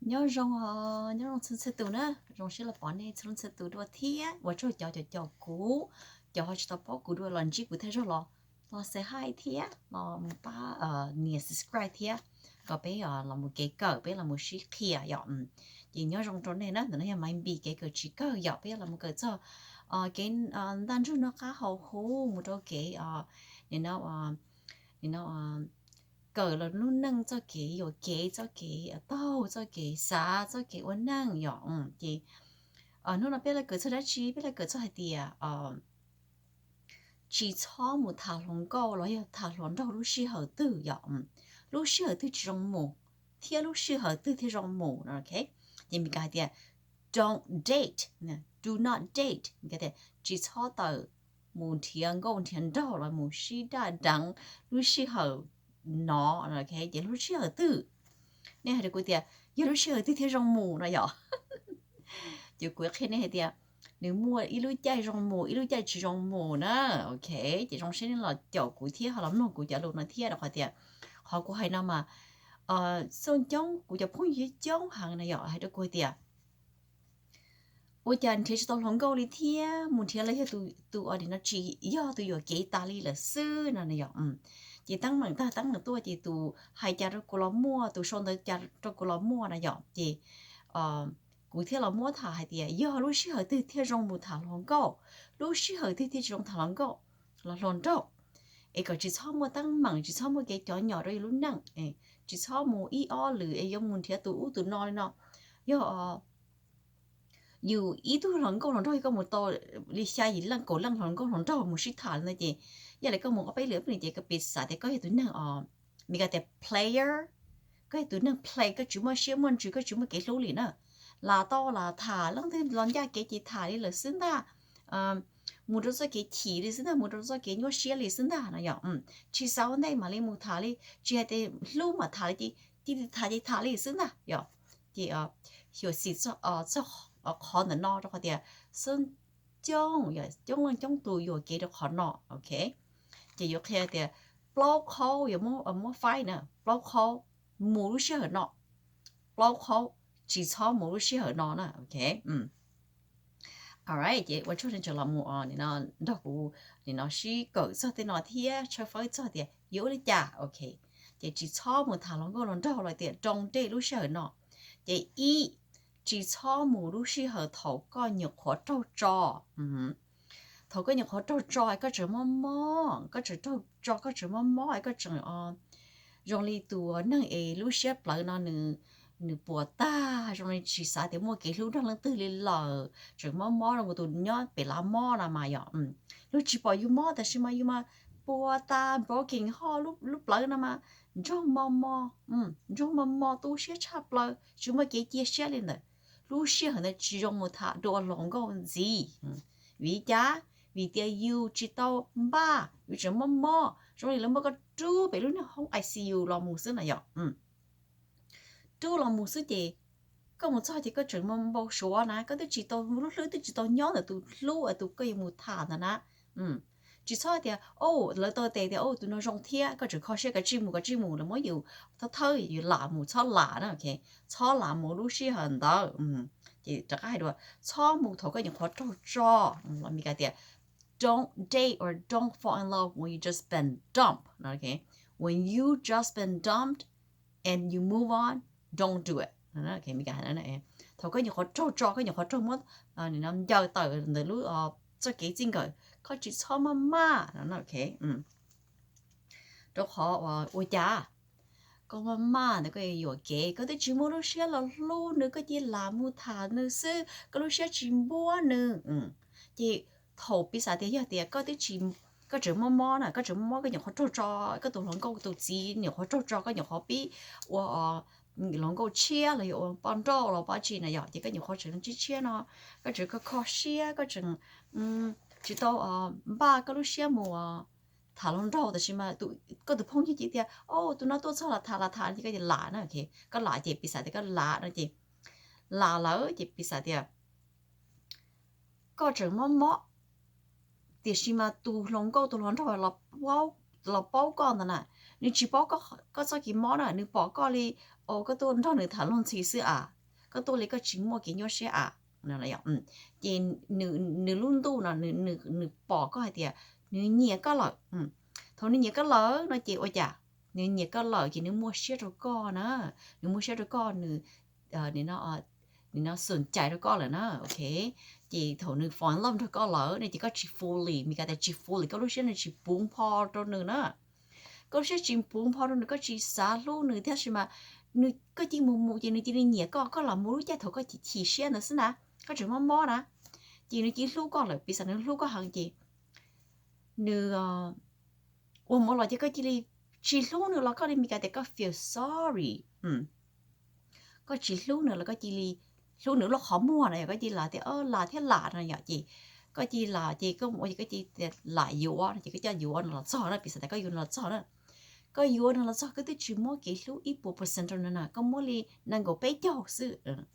Nyob zoo, nyob zoo txhua txhua tus na, zoo siab los pom nej txhua txhua tus dua thiab. Ua tsaug cov caum kuv, cov ho tsis tau paub kuv dua los ntsib kuv thawj zaug los, los say hi thiab los pab nias subscribe thiab, kom peb los mus kev kawm, peb los mus sib qhia yom. Ces nyob zoo rau nej na, ntawm no yog Maiv Npis kev kawm tsis kawg yom, peb los mus kawm txog kev ntaj ntsug noj qab haus huv mus rau kev nim no kawm los lub neej, txoj kev yuam kev, txoj kev taug, txoj kev xav, txoj kev ua neej yom. Ces hnub no peb los kawm txog dab tsi? Peb los kawm txog hais tias tsis txhob mus tham hluas nkauj los yog tham hluas nraug lub sij hawm twg yom. Lub sij hawm twg tsis zoo mus thiab lub sij hawm twg thiaj zoo mus no. Ces Mis Kas hais tias don't date, do not date, Mis Kas tias tsis txhob tawm mus nrhiav nkauj nrhiav nraug los mus sib daj deev lub sij hawm no. Ces lub sij hawm twg? Nej hais rau kuv tias yog lub sij hawm twg thiaj zoo mus no yom. Ces kuv qhia nej hais tias nws muaj ib lub caij zoo mus, ib lub caij tsis zoo mus na. Ok, ces zoo siab nej los caum kuv thiab ho los mloog kuv cov lus no thiab, rau qhov tias qhov kuv hais no mas xyov coob, kuv cov phooj ywg coob heev na yom, hais rau kuv hais tias ua cas nrhiav tsis tau hluas nkauj li thiab, mus nrhiav los yog tus uas nim no tsis yog tus yuam kev tas li lawm xwb no na yom. Ces teeb meem tag teeb meem tuaj ces tus hais cas rau kuv los muaj, tus sau ntawv cas rau kuv los muaj na yom. Ces kuv thiaj los muab tham hais tias yog lub sij hawm twg thiaj zoo mus tham hluas nkauj, lub sij hawm twg thiaj tsis zoo tham hluas nkauj los hluas nraug, es kom tsis txhob muaj teeb meem, tsis txhob muaj kev cov nyom rau yus lub neej, tsis txhob mus ib ob lwm es yuav mus nrhiav tus ub tus no li no. Yog yus ib tug hluas nkauj hluas nraug koj mus tau li xya yim leej kaum leej hluas nkauj hluas nraug mus sib tham li no ces yog li koj mus ob peb lwm ces koj piv xam tias koj yog tus neeg os, Mis Kas tias player, koj yog tus neeg play, koj tsis muaj siab muaj ntsws, koj tsis muaj kev hlub li na. Lam tau lam tham, leej twg los ncaj kev ces tham li lawm xwb ntag. Mus rau txoj kev chim li xwb ntag, mus rau txoj kev nyuaj siab li xwb ntag no yom. Tsis xav ua ntej mam li mus tham li, tsis hais tias hlub mam tham li, cia li tham ces tham li xwb ntag yom. Ces xyuam xim txog qhov ntawm no rau qhov tias xyov coob, coob leej coob tus yuam kev rau qhov no. Ok, ces yuav qhia tias plaub qhaub yuav muab faib na, plaub qhaub mus lub sij hawm no, plaub qhaub tsis txhob mus lub sij hawm no na. Ok, alright, ces ua tsaug nej tseem los mus nrog kuv nim no sib kawm txog tej no thiab tshawb fawb txog tias yuav ua li cas. Ok, ces tsis txhob mus tham hluas nkauj hluas nraug los tias don't date lub sij hawm no. Ces ib, tsis txhob mus lub sij hawm thaum koj nyuam qhuav raug tso. Thaum koj nyuam qhuav raug tso es koj tseem mob mob, koj tseem raug tso koj tseem mob mob es koj tseem zoo li tus neeg es lub siab plawv no nws puas tag, zoo li tsis xav tias muaj kev hlub nrog leej twg li lawm, tseem mob mob zoo li tus nyob pem lav mob no mas yom. Luag tsis pom yus mob tab sis mas yus mas puas tas broken heart, lub plawv no mas nrog mos mos, nrog mos mos tu siab tshaj plaws, tsis muaj kev cia siab li ntawd. Lub sij hawm ntawd tsis zoo mus tham dua hluas nkauj ntxiv. Vim li cas? Vim tias yus tsis tau npaj, yus tseem mob mob, zoo li lawv muab koj rub pem lub niag hoob I C U los mus xwb na yom. Rub los mus xwb ces koj mus txog ces koj tseem mus npau suav na, koj twb tsis tau, lub hlwb twb tsis tau nyob ntawm tus hlub uas tus koj yuav mus tham ntawd na. Tsis txhob tias, o, lawv tau tes tias, o, tus no zoo thiab, koj tseem kho siab kav tsij mus, kav tsij mus, lawv muab yus thawb thawb yus lam mus, txhob lam na. Txhob lam mus lub sij hawm ntawd. Ces rov qab hais dua, txhob mus thaum koj nyuam qhuav raug tso. Los Mis Kas tias don't date or don't fall in love when you just been dumped. When you just been dumped and you move on, don't do it. Thaum koj nyuam qhuav raug tso, koj nyuam qhuav raug muab ncaws tawm ntawm lub txoj kev txij nkawm, koj tsis txhob maj maj no. Rau qhov ua cas koj maj maj ntawd koj yuam kev, koj twb tsis muaj lub siab los hlub nws, koj cia li lam mus tham nws xwb, koj lub siab tsis npuab nws. Ces thaum piv xam tias yog tias koj twb tsis, koj tseem mob mob na, koj tseem mob mob, koj nyuam qhuav raug tso, koj tus hluas nkauj tus txiv nyuam qhuav raug tso, koj nyuam qhuav pib ua hluas nkauj tshiab los yog ua poj nrauj los pab tsi na yom, ces koj nyuam qhuav tseem tshiab tshiab no, koj tseem kho kho siab, koj tseem tsis tau npaj koj lub siab mus tham hluas nraug, tab sis mas koj tus phooj ywg ces tias, o, tus no tuaj txog los tham los tham, ces koj lam na. Koj lam ces piv xam tias koj lam no ces lam lawm ces piv xam tias koj tseem mob mob, tiam sis mas tus hluas nkauj tus hluas nraug los paub koj ntawd na, nws tsis paub koj txoj kev mob na, nws pom koj li, o, koj tuaj nrog nws tham luag ntxhi xwb a, koj tuaj li koj tsis muaj kev nyuaj siab a. Ces nws lub ntuj no nws pom koj hais tias nws nyiam koj lawm. Thaum nws nyiam koj lawm no ces ua cas? Nws nyiam koj lawm ces nws muaj siab rau koj na, nws muaj siab rau koj, nws nws no xum cais rau koj lawm na, ok. Ces thaum nws fall in love nrog koj lawm no ces koj tsis fully, Mis Kas tias tsis fully, koj lub siab nws tsis puv npo rau nws na. Koj lub siab tsis puv npo rau nws, koj tsis xav hlub nws thiab, tab sis mas nws, koj cia li mus mus ces nws cia li nyiam koj, koj los mus lub caij thaum koj chim siab ntawd xwb na, koj tseem mob mob na, ces nws cia li hlub koj lawm, piv xam nws hlub koj heev ces nws ua mus los ces koj cia li tsis hlub nws los koj li Mis Kas tias koj feel sorry. Koj tsis hlub nws los koj cia li hlub nws lub qhov muag no yom, koj cia li lam tias lam thiab lam no yom, ces koj cia li lam ces koj mus ua ces koj cia li lam yuav no ces koj coj yuav nws los txog na, piv xam tias koj yuav nws los txog na. Koj yuav nws los txog koj twb tsis muab kev hlub ib puas percent rau nws na, koj muab li nees nkaum peb caug xwb.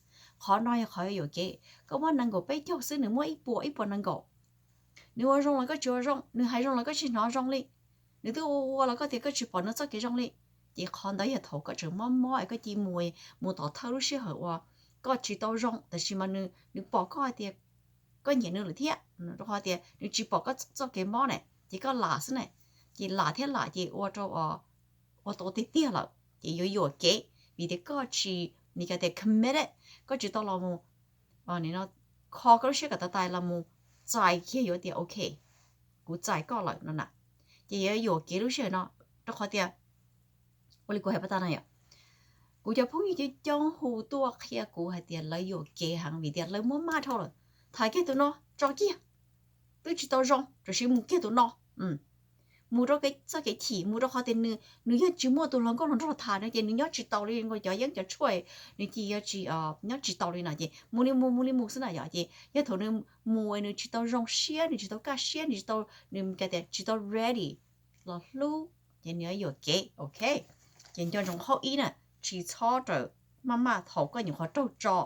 Qhov no yog qhov yuam kev, koj muab nees nkaum peb caug xwb nws muab ib puas, ib puas nees nkaum. Nws ua zoo los koj tsis ua zoo, nws hais zoo los koj tsis hnov zoo li, nws twb ua ua los koj tias koj tsis pom nws txoj kev zoo li. Ces qhov ntawd yog thaum koj tseem mob mob es koj cia li mus, mus tom thawj lub sij hawm uas koj tsis tau zoo, tab sis mas nws pom koj hais tias koj nyiam nws lawm thiab, rau qhov tias nws tsis pom koj txoj kev mob na, ces koj lam xwb na. Ces lam thiab lam ces ua rau ua tau tiag tiag lawm ces yuav yuam kev, vim tias koj tsis, Mis Kas tias committed, koj tsis tau los mus kho koj lub siab kom tas tas los mus txais kiag yuav tias ok, kuv txais koj lawm no na. Ces yuav yuam kev lub sij hawm no, rau qhov tias ua li kuv hais pas tas no yom, kuv cov phooj ywg coob coob hu tuaj qhia kuv hais tias lawv yuam kev heev vim tias lawv muab maj dhau lawm, tham kiag tus no tso kiag, twb tsis tau zoo tam sim mus kiag tus no, mus rau txoj kev chim, mus rau qhov tias nws, nws yog tsis muaj tus hluas nkauj hluas nraug tham no ces nws nyob tsis taus li, nkaus cov yeeb cov tshuaj nws cia li nyob tsis taus li no ces mus li mus, mus li mus xwb na yom. Ces yog thaum nws mus nws tsis tau zoo siab, nws tsis tau kaj siab, nws tsis tau, nws tias tsis tau ready los hlub, ces nws yuav yuam kev, ok. Ces nco ntsoov qhov ib na, tsis txhob rawm maj maj thaum koj nyuam qhuav raug tso,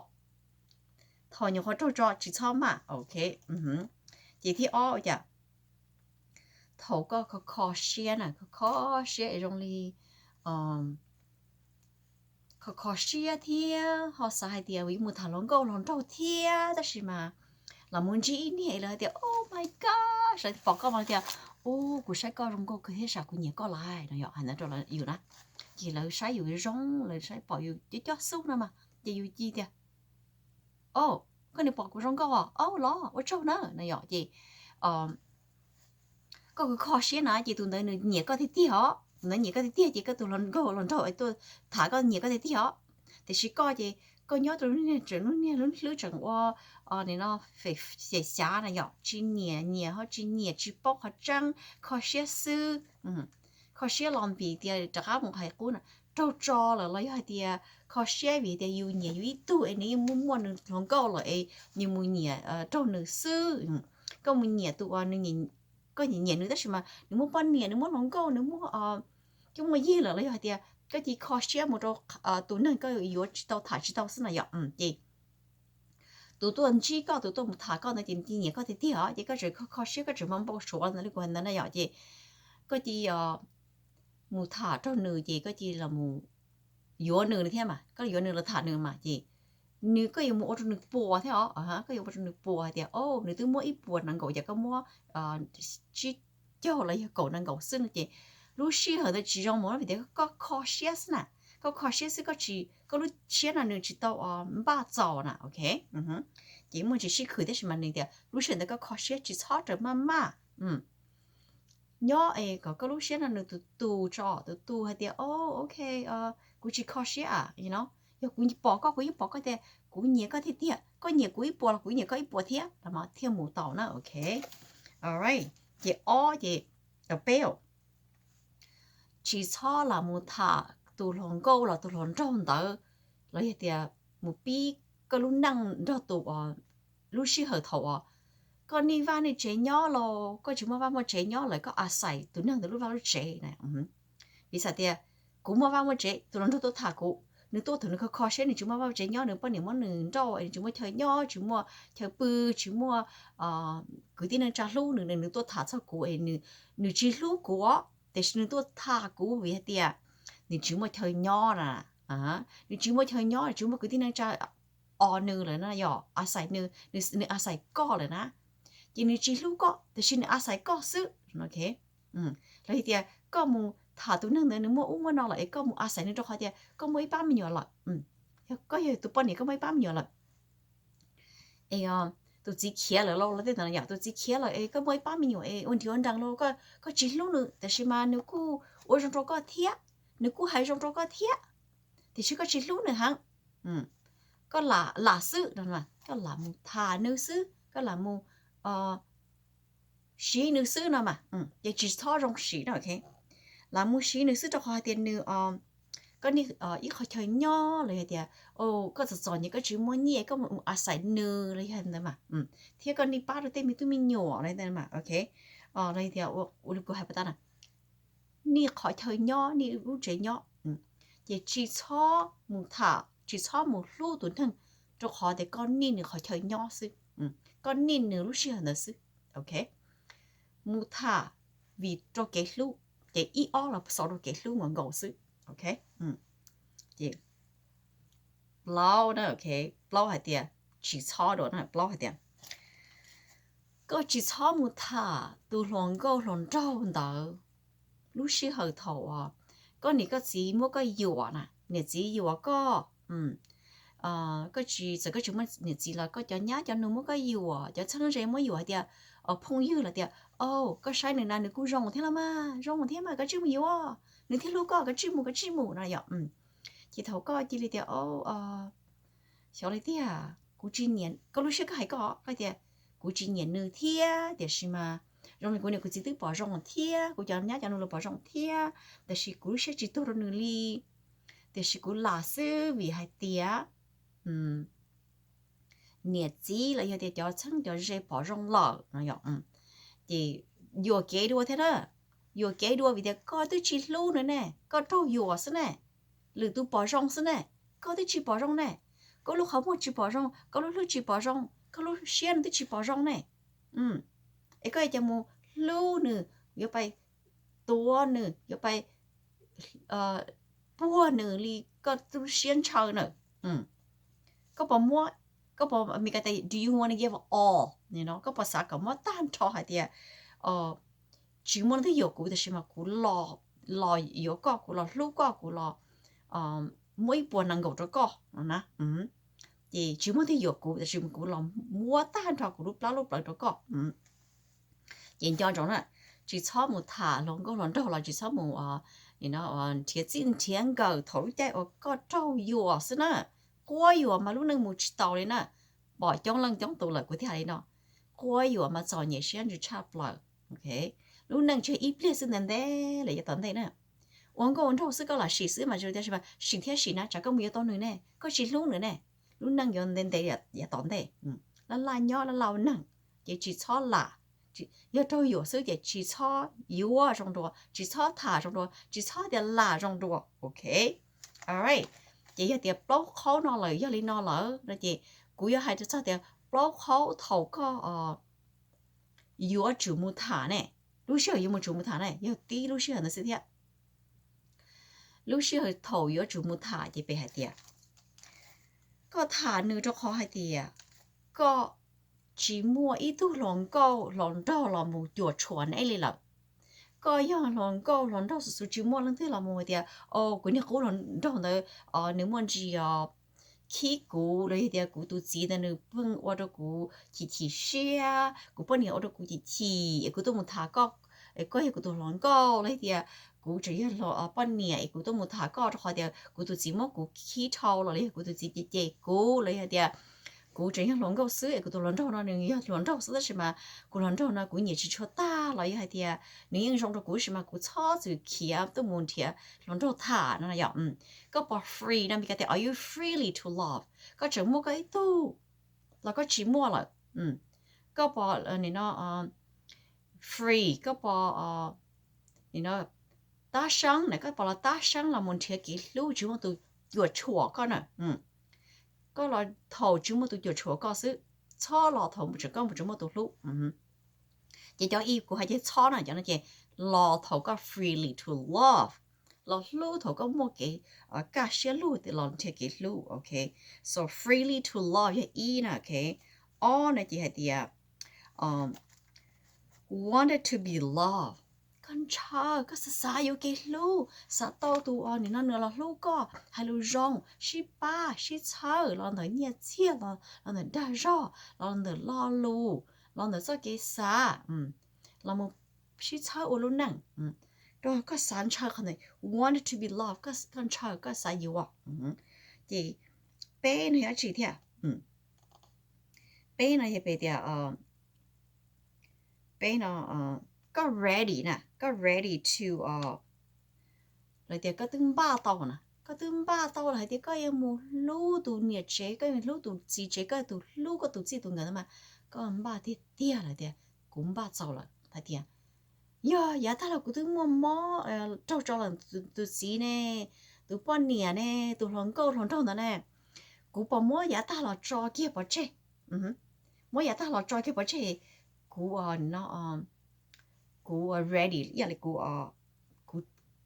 thaum nyuam qhuav raug tso tsis txhob maj, ok. Ces thib ob cas, thaum koj kho kho siab na, kho kho siab es zoo li kho kho siab thiab ho xav hais tias yuav mus tham hluas nkauj hluas nraug thiab, tab sis mas los mus ntsib ib niag es lawv hais tias oh my god, sawv pom koj mas tias ub, kuv saib koj zoo nkauj kawg thiab, sas kuv nyiam koj lawm no yom, hais ntawd rau yus na. Ces lawv saib yus zoo, lawv saib pom yus cov coj xub no mas ces yus cia tias o, koj niam pom kuv zoo nkauj os, o los ua tsaug na no yom. Ces koj kho kho siab na ces tus ntawd nws nyiam koj tiag tiag os, tus ntawd nyiam koj tiag tiag ces koj tus hluas nkauj hluas nraug tuaj tham koj nyiam koj tiag tiag os. Tiam sis koj ces koj nyob rau lub niag tseem lub niag lub hlwb tseem ua no xyem xyav na yom, tsis nyiam nyiam ho tsis nyiam, tsis paub qhov tseeb, kho siab xwb. Kho siab los vim tias rov qab mus hais qub na, raug tso lawm los yog hais tias kho siab vim tias yus nyiam yus ib tug es nws yeej muaj muaj nws hluas nkauj lawm es nws mus nyiam raug nws xwb. Koj mus nyiam tus uas koj nyiam nyiam nws tab sis mas nws muaj poj niam, nws muaj hluas nkauj, nws muaj coj muaj yig lawm los yog hais tias koj cia li kho siab mus rau tus neeg koj yuav tsis tau tham tsis tau xwb na yom. Ces tus tuaj ntsib koj, tus tuaj mus tham koj ntawd ces nws cia li nyiam koj tiag tiag os, ces koj tseem kho kho siab, koj tseem npau npau suav ntawd li kuv hais ntawd na yom. Ces koj cia li mus tham raug nws ces koj cia li los mus yuav nws thiab mas, koj yuav nws los tham nws mas ces nws, koj yuav mus ua rau nws puas thiab os, koj yuav ua rau nws puas hais tias o, nws twb muab ib puas nees nkaum ces koj muab tsib caug los yog kaum nees nkaum xwb no ces lub sij hawm ntawd tsis zoo mus vim tias koj kho siab xwb na, koj kho siab xwb, koj tsis, koj lub siab no nws tsis tau npaj txaus na, ok. Ces muaj ntsis sib khwm tab sis mas nws tias lub sij hawm ntawd koj kho siab tsis txhob rawm maj maj. Nyob es kom koj lub siab no nws tus tus tso, tus tus hais tias o, ok, kuv tsis kho siab a, yog kuv pom koj kuv yeej pom koj tias kuv nyiam koj tiag tiag, koj nyiam kuv ib puas los kuv nyiam koj ib puas thiab los mas thiaj mus tau na, ok. Alright, ces ob ces, peb, tsis txhob lam mus tham tus hluas nkauj los tus hluas nraug ntawd los yog tias mus pib koj lub neej nrog tus, lub sij hawm thaum uas koj nej vaj nej tsev nyob los koj tsis muaj vaj muaj tsev nyob lawm, koj a xais tus neeg ntawd lub vaj lub tsev na. Piv xam tias kuv muaj vaj muaj tsev, tus hluas nraug tuaj tham kuv, nws tuaj thaum nws kho kho siab, nws tsis muaj vaj muaj tsev nyob, nws poj niam muab nws nrauj, nws tsis muaj chaw nyob, tsis muaj chaw pw, tsis muaj kwv tij neej tsa hlub nws, nws tuaj tham txog kuv es nws tsis hlub kuv os, tiam sis nws tuaj tham kuv vim hais tias nws tsis muaj chaw nyob na. Nws tsis muaj chaw nyob, nws tsis muaj kwv tij neej tsa o nws lawm na, yog a xais nws, nws a xais koj lawm na. Ces nws tsis hlub koj, tiam sis nws a xais koj xwb. Los tias koj mus tham tus neeg ntawd nws muaj ub muaj no lawm es koj mus a xais nws rau qhov tias koj muaj ib pab me nyuam lawm. Koj yog tus poj niam koj muaj ib pab me nyuam lawm, es tus txiv khiav lawm los tej ntawd yom, tus txiv khiav lawm es koj muaj ib pab me nyuam es ua nrhiav ua nrees los koj tsis hlub nws, tiam sis mas nws kuj ua zoo rau koj thiab, nws kuj hais zoo rau koj thiab, tiam sis koj tsis hlub nws heev. Koj lam xwb, koj lam mus tham nws xwb, koj lam mus siv nws xwb no mas, ces tsis txhob zoo siv no. Lam mus siv nws xwb rau qhov hais tias nws, koj niaj ib qhov chaw nyob los yog tias koj txom txom nyem koj tsis muaj nyiaj koj mus a xais nws los yog ntawd mas, thiab koj niaj pab rau tej me tub me nyuam los ntawd mas, ok. Los yog tias ua li kuv hais puas tab na, niaj qhov chaw nyob niaj lub tsev nyob, ces tsis txhob mus tham tsis txhob mus hlub tus neeg, rau qhov tias koj niaj nws qhov chaw nyob xwb, koj niaj nws lub sij hawm ntawd xwb, ok. Mus tham vim rau kev hlub, ces ib ob los xaus rau kev hlub nkaus nkaus xwb, ok. Ces plaub na, ok, plaub hais tias, tsis txhob dua na, plaub hais tias koj tsis txhob mus tham tus hluas nkauj hluas nraug ntawd lub sij hawm thaum koj niam koj txiv muab koj yuam na, niam txiv yuam koj, koj tsis, txawm koj tsis muaj niam txiv los koj cov nyab cov nus muab koj yuam, cov txheeb ze muab yuam hais tias, phooj ywg los tias, o, koj saib nws na nws kuj zoo thiab los mas, zoo thiab mas koj tsij mus yuav, nws thiaj hlub koj, koj tsij mus koj tsij mus no yom. Ces thaum koj cia li tias, xyov li tiag, kuv tsis nyiam, koj lub siab koj hais koj, koj tias, kuv tsis nyiam nws thiab tiam sis mas zoo li kuv niam kuv txiv twb pom zoo thiab kuv cov nyab cov nus los pom zoo thiab, tiam sis kuv lub siab tsis tuag rau nws li, tiam sis kuv lam xwb vim hais tias niam txiv los yog tias cov txheeb cov ze pom zoo lawm no yom. Ces yuam kev dua thiab na, yuam kev dua vim tias koj twb tsis hlub nws ne, koj raug yuam xwb ne, lwm tus pom zoo xwb ne, koj twb tsis pom zoo ne, koj lub qhov muag tsis pom zoo, koj lub hlwb tsis pom zoo, koj lub siab nws twb tsis pom zoo ne. Es koj yuav cas mus hlub nws, yuav pais tuav nws, yuav pais puag nws li koj lub siab ntshaw na. Koj puas muab, koj puas, Meskas tias do you want to give all, koj puas xav kom muab tag nrho hais tias tsis muaj leej twg yuam kuv tiam sis mas kuv los yuav koj, kuv los hlub koj, kuv los muab ib puas nees nkaum rau koj no na. Ces tsis muaj leej twg yuam kuv tiam sis kuv los muab tag nrho kuv lub plab lub plawv rau koj. Ces nco ntsoov na, tsis txhob mus tham hluas nkauj hluas nraug los tsis txhob mus nrhiav txij nrhiav nkawm thaum lub caij uas koj raug yuam xwb na. Quab yuam mas lub neej mus tsis taus li na. Pom coob leej coob tus lawm kuv thiaj hais li no. Quab yuam mas txom nyem siab ntsws tshaj plaws. Lub neej tsis yog ib pliag xwb, ntev ntev lawm yav tom ntej na. Ua nkauj ua nraug xwb koj lam sim xwb mas zoo tias sim thiab sim na, tsam koj mus yuav tau nws ne, koj tsis hlub nws ne. Lub neej yuav ntev ntev yav tom ntej, laj laj nyob laj laj ua neeg, ces tsis txhob lam, yog raug yuam xwb ces tsis txhob yuav zoo dua, tsis txhob tham zoo dua, tsis txhob tias lam zoo dua, ok. Alright, ces yog tias plaub qhaub no lawm yog li no lawm no ces kuv yuav hais txog tias plaub qhaub thaum koj yuav tsum mus tham ne, lub sij hawm yuav mus tsum mus tham ne yog tib lub sij hawm ntawd xwb thiab. Lub sij hawm thaum yuav tsum mus tham ces peb hais tias koj tham nws rau qhov hais tias koj tsis muaj ib tug hluas nkauj hluas nraug los mus cuam tshuam neb li lawm. Koj yog hluas nkauj hluas nraug xwb xwb, tsis muaj leej twg los mus hais tias, o, kuv niag qub hluas nraug ntawd nws muaj ntsis khib kuv los yog tias kuv tus txiv ntawd nws pheej ua rau kuv chim chim siab, kuv poj niam ua rau kuv chim chim es kuv tuaj mus tham koj, koj yog kuv tus hluas nkauj los yog tias kuv tseem yog poj niam es kuv tuaj mus tham koj rau qhov tias kuv tus txiv muab kuv khib dhau los los yog kuv tus txiv cem cem kuv los yog tias kuv tseem yog hluas nkauj xwb es kuv tus hluas nraug no nws yog hluas nraug xwb tab sis mas kuv hluas nraug no kuv nyiam tsis tshua tag los yog hais tias nws yeej zoo rau kuv tab sis mas kuv txhob txwm khiav tuaj mus nrhiav hluas nraug tham no yom. Koj puas free no, Meskas tias are you freely to love, koj tseem muaj koj ib tug los koj tsis muaj lawm. Koj puas free, koj puas tab seeb na, koj puas los tab seeb los mus nrhiav kev hlub tsis muaj tus cuam tshuam koj na. Koj los thaum tsis muaj tus cuam tshuam koj xwb, txhob los thaum tseem koj tseem muaj tus hlub. Ces cov ib kuv hais tias txhob no, cov no ces los thaum koj freely to love, los hlub thaum koj muaj kev kaj siab lug los nrhiav kev hlub, ok. So freely to love yog ib na, ok. Ob no ces hais tias wanted to be loved. Koj ntshaw, koj xav xav yuav kev hlub, xav tau tus nim no nws los hlub koj, hais lus zoo, sib pab sib txhawb los ntawm nyiaj txiag, los ntawm dag zog, los ntawm lo lus, los ntawm txoj kev xav, los mus sib txhawb ua lub neej. Rau koj xav ntshaw qhov ntawd, wanted to be loved, koj ntshaw koj xav yuav. Ces peb no yog dab tsi thiab? Peb no yog peb tias, peb no koj ready na, koj ready to, lawv tias koj twb npaj tau na, koj twb npaj tau lawm hais tias koj yuav mus hlub tus niam tsev, koj yuav hlub tus txiv tsev, koj tus hlub koj tus txij tus nkawm ntawd mas koj npaj tiag tiag lawm tias kuv npaj txaus lawm hais tias yog yav tag los kuv twb muaj mob raug tso lawm tus txiv ne, tus poj niam ne, tus hluas nkauj hluas nraug ntawd ne, kuv pom muab yav tag los tso kiag pov tseg, muab yav tag los tso kiag pov tseg, kuv no kuv ready ib yam li kuv,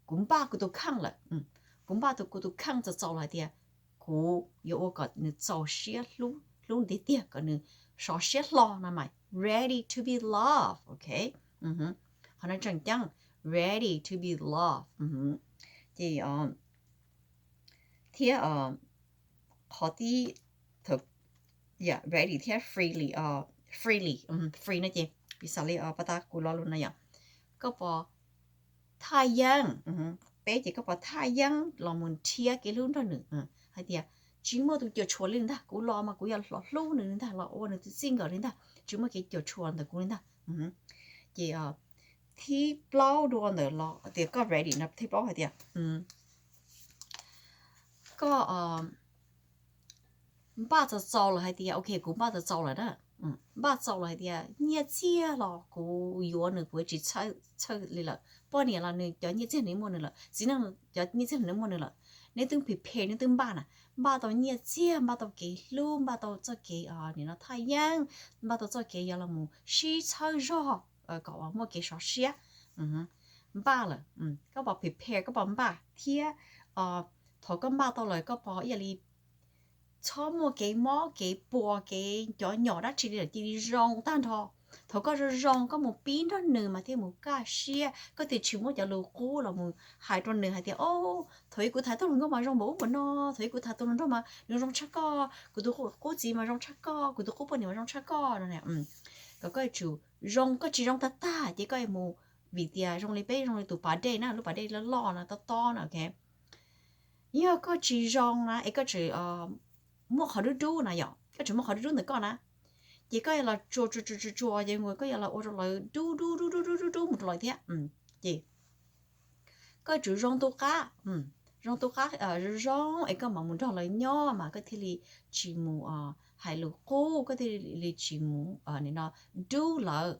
kuv npaj kuv tus kheej lawm, kuv npaj kuv tus kheej txaus txaus lawm hais tias kuv yuav ua kom nws txaus siab hlub tiag tiag, kom nws sov siab hlo no mas ready to be loved, ok. Qhov no tseem ceeb, ready to be loved. Ces thiab qhov tib, ready thiab freely, freely, free no ces piv xam li pas tas kuv lo lus no yom, koj puas thaj yeeb, peb ces koj puas thaj yeeb los mus nrhiav kev hlub nrog nws hais tias tsis muaj tus cuam tshuam li ntag, kuv los mas kuv yog los hlub nws li ntag, los ua nws tus txij nkawm li ntag, tsis muaj kev cuam tshuam ntawm kuv li ntag. Ces thib plaub dua ntawd los tias koj ready no, thib plaub hais tias koj npaj txaus txaus lawm hais tias ok, kuv npaj txaus txaus lawm na, npaj txaus lawm hais tias nyiaj txiag los kuv yuav nws, kuv tsis txhawj li lawm, poj niam los nws cov nyiaj txiag nws muaj nws lawm, txiv neej cov nyiaj txiag nws muaj nws lawm. Neb twb prepare, neb twb npaj na, npaj tau nyiaj txiag, npaj tau kev hlub, npaj tau txoj kev nim no thaj yeeb, npaj tau txoj kev yuav los mus sib txhawb zog kom muaj kev sov siab. Npaj lawm, koj puas prepare, koj puas npaj thiab thaum koj npaj tau lawm koj puas ib yam li txhob muaj kev mob kev puas kev cov nyom dab tsi li lawm, cia li zoo tag nrho. Thaum koj zoo zoo koj mus pib nrog nws mas thiaj mus kaj siab, koj thiaj tsis muab cov lus qub los mus hais rau nws hais tias o, thaum ub kuv tham tus hluas nkauj mas zoo npaum ub npaum no, thaum ub kuv tham tus hluas nraug mas nws zoo tshaj koj, kuv tus qub txiv mas zoo tshaj koj, kuv tus qub poj niam mas zoo tshaj koj no. Kom koj tsum zoo, koj tsis zoo tag tag ces koj mus, vim tias zoo li peb zoo li tus pas dej na, lub pas dej loj loj no tob tob no, ok. Yog koj tsis zoo na es koj tseem muaj qhov dub dub na yom, koj tseem muaj qhov dub dub ntawm koj na, ces koj yuav los tsuas tsuas tsuas tsuas ces koj yuav los ua rau lawv dub dub dub dub dub dub dub mus rau lawv thiab. Ces koj tsum zoo tu qab, zoo tu qab zoo zoo es koj mam mus nrog lawv nyob mas koj thiaj li tsis mus hais lus qub, koj thiaj li tsis mus nim no dub lawv,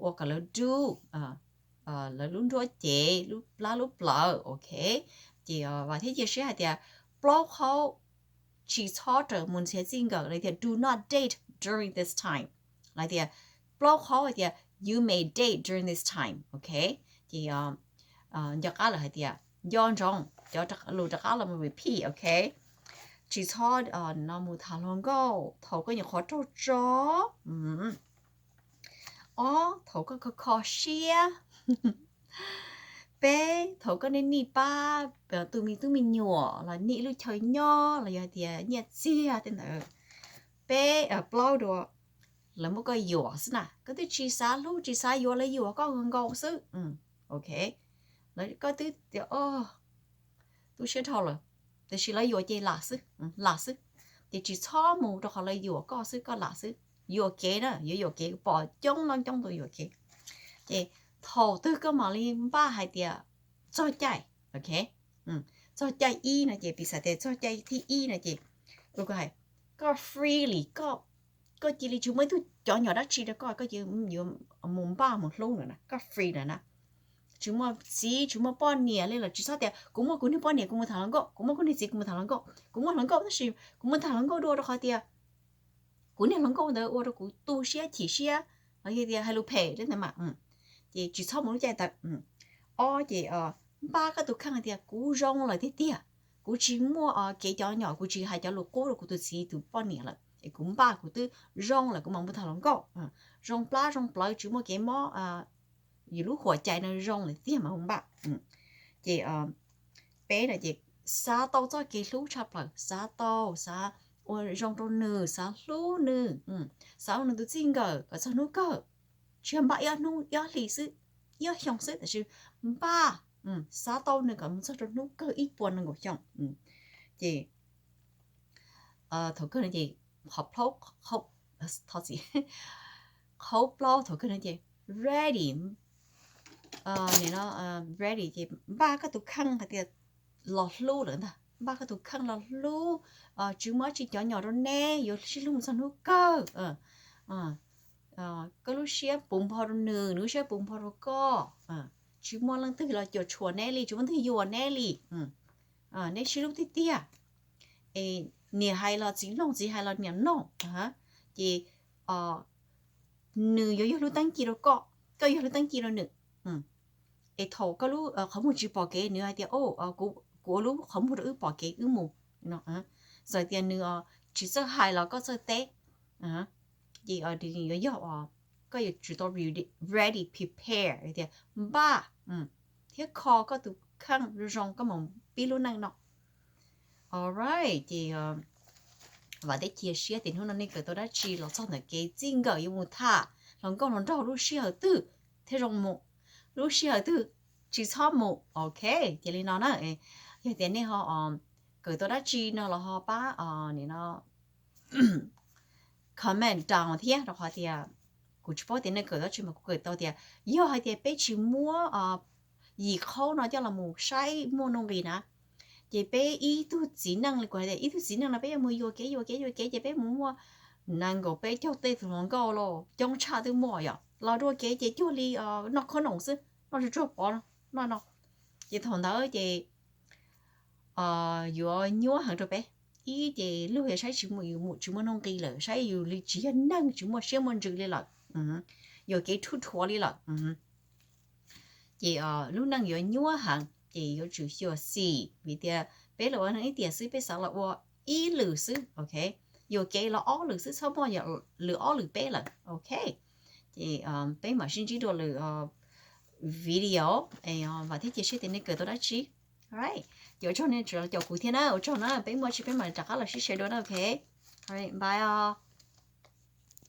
ua kom lawv dub lawv lub nruab cev, lub plab lub plawv, ok. Ces vam thiab cia siab hais tias plaub qhov tsis txhob rawm mus nrhiav txij nkawm, lawv tias do not date during this time, lawv tias plaub qhov hais tias you may date during this time, ok. Ces nco qab lawm hais tias nco ntsoov cov lus rov qab los mus repeat, ok. Tsis txhob no mus tham hluas nkauj thaum koj nyuam qhuav raug tso. Ob, thaum koj kho kho siab. Peb, thaum koj nej nim pab tus me tub me nyuam los nim ib lub chaw nyob los yog tias nyiaj txiag tej ntawd. Peb, plaub dua, lawv muab koj yuam xwb na, koj twb tsis xav hlub tsis xav yuav, lawv yuam koj nkaus xwb, ok. Koj twb tias tu siab dhau lawm, tiam sis lawv yuam ces lam xwb, lam xwb. Ces tsis txhob mus rau qhov lawv yuam koj xwb, koj lam xwb. Yuam kev na, yuav yuam kev, pom coob leej coob tus yuam kev. Ces thaum twg koj mam li npaj hais tias txog caij, ok. Txog caij ib no ces piv xam tias txog caij thib ib no ces koj freely, koj cia li tsis muaj ib tug cov nyom dab tsi rau koj, koj cia li yuav mus npaj mus hlub lawm na, koj free lawm na. Tsis muaj txiv tsis muaj poj niam li lawm, tsis txhob tias kuv muaj kuv niag poj niam kuv mus tham hluas nkauj, kuv muaj kuv niag txiv kuv mus tham hluas nkauj, kuv muaj hluas nkauj tab sis kuv mus tham hluas nkauj dua rau qhov tias kuv niag hluas nkauj ntawd ua rau kuv tu siab chim siab los yog tias hais lus phem li ntawd mas, ces tsis txhob mus lub caij ntawd. Ob ces npaj koj tus kheej hais tias kuv zoo lawm tiag tiag, kuv tsis muaj kev cov nyom, kuv tsis hais cov lus qub rau kuv tus txiv tus poj niam lawm es kuv npaj kuv twb zoo lawm, kuv mam mus tham hluas nkauj. Zoo plab zoo plawv, tsis muaj kev mob, yus lub huam cai no zoo lawm tiag mas mus npaj. Ces peb no ces xav tau txoj kev hlub tshaj plaws, xav tau, xav ua zoo rau nws, xav hlub nws, xav ua nws tus txij nkawm kom txog hnub kawg. Tsis yog npaj ib ob hnub ib ob hlis xwb, ib ob xyoos xwb, tab sis npaj xav tau nws kom mus txog rau hnub kawg ib puas nees nkaum xyoo. Ces thaum kawg no ces qhov plaub, thov txim, qhov plaub thaum kawg no ces ready, ready ces npaj koj tus kheej hais tias los hlub lawm ntag, npaj koj tus kheej los hlub, tsis muaj dab tsi cov nyom rau neb, yuav sib hlub mus txog hnub kawg. Koj lub siab puv npo rau nws, nws lub siab puv npo rau koj, tsis muaj leej twg los cuam tshuam neb li, tsis muaj leej twg yuam neb li. Neb sib hlub tiag tiag, es niam hais los txiv mloog, txiv hais los niam mloog, ces nws yuav yog lub teeb ci rau koj, koj yog lub teeb ci rau nws. Es thaum koj lub qhov muag tsis pom kev, nws hais tias, kuv ua lub qhov muag rau wb pom kev wb mus no. Txawm tias nws tsis txawj hais los koj txawj teb, ces nws yuav yog koj yuav tsum tau ready, prepare tias npaj thiab kho koj tus kheej zoo zoo koj mus pib lub neej no. Alright, ces vam thiab cia siab tias hnub no nej kawm tau dab tsi los txog ntawm kev txij nkawm yuav mus tham hluas nkauj hluas nraug lub sij hawm twg thiaj zoo mus, lub sij hawm twg tsis txhob mus. Ok, cia li no na. Yog tias nej ho kawm tau dab tsi no los ho pab nim no comment down thiab, rau qhov tias kuv tsis paub tias nej kawm dab tsi mas kuv kawm tau tias yog hais tias peb tsis muab yim qhaub no coj los mus saib muaj nuj nqis na, ces peb ib tug txiv neej li kuv hais tias ib tug txiv neej no peb yuav mus yuam kev yuam kev yuam kev ces peb mus muaj nees nkaum peb caug tej tus hluas nkauj los coob tshaj twb muaj yom, los dua kev ces cuag li noj khob noom xwb, noj tsuag tsuag pov noj no. Ces thaum ntawd ces yuav nyuaj heev rau peb. Ib ces luag yuav saib tsis mus, yus mus tsis muaj nuj nqis lawm, saib yus li tsis yog neeg, tsis muaj siab muaj ntsws li lawm, yuam kev rhuj rhuav li lawm. Ces lub neej yuav nyuaj heev, ces yuav tsum xyuam xim vim tias peb los ua neej ib tiam xwb, peb xav los ua ib lwm xwb, ok. Yuam kev los ob lwm xwb, txhob muaj lwm ob lwm peb lawm, ok. Ces peb mam sib ntsib dua lwm video, vam thiab cia siab tias nej kawm tau dab tsi. Alright, ces ua tsaug nej tseem caum kuv thiab na, ua tsaug na, peb muaj dab tsi peb mam rov qab los sib share dua na, ok. Alright, bye os.